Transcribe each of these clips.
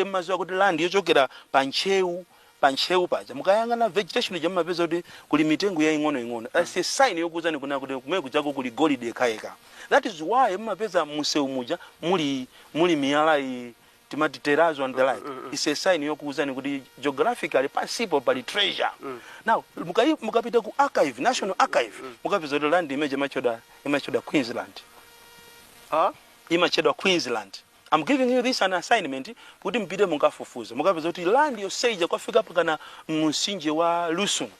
why mmaziwa kuti land yochokera pa Ntcheu, pa Ntcheu paja mukayang'ana vegetation ija, mumapeza kuti kuli mitengo yaing'onoing'ono. That's a sign yokuwuzani kunena kuti kumene kujako kuli golide yekhayekha. That is why mumapeza musewu muja muli miyala iyi timati terrazzo and the like. It's a sign yokuwuzani kuti geographically pasipo pali treasure. Now mukapita ku archive, National Archive, mukapeza kuti land imene imachedwa Queensland. Ah? Imachedwa Queensland. I'm giving you this an assignment kuti mpite mukafufuze, mukapeza kuti land yoseija kwafika pakana mumsinje wa Lusungu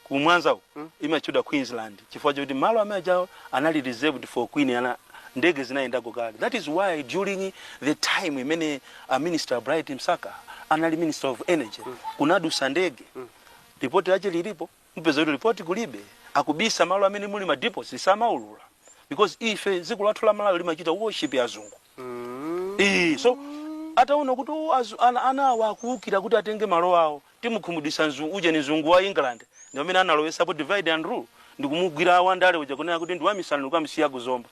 kumwanza uku imachedwa Queensland, chifukwa chakuti malo amene ajawo anali reserved for queen. Ana ndege zinayendako kale. That is why during the time imene Minister Bright Msaka anali Minister of Energy, kunadusa ndege, ripoti yache lilipo. Mpeza kuti ripoti kulibe, akubisa malo amene muli ma depots, samaulula, because ife dziko lathu la Malawi limachita worship ya azungu. So ataona kuti oh, ana awo akuwukira kuti atenge malo awo, timukhumudwisa uje ni mzungu wa England, ndi amene analowesapo divide and rule, ndikumugwira wandale uja kunena kuti ndi wamisala, ndikamsiya kuzomba.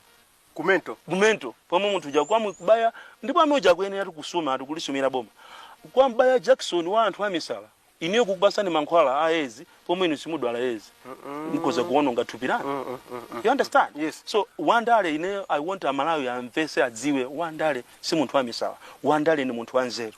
Kumento. Kumento, pomwe munthu uja kwamubaya, ndipo amene uja akuyenera kusuma, atikulisumira boma, kwambaya Jackson wa anthu amisala. Iniyo kukupasani mankhwala a Edzi pomwe inu simudwala Edzi, mukhoza kuononga thupi lanu. You understand? Yes. So wandale, ine I want Amalawi amvese, adziwe, wandale si munthu wamisala, wandale ni munthu wanzeru.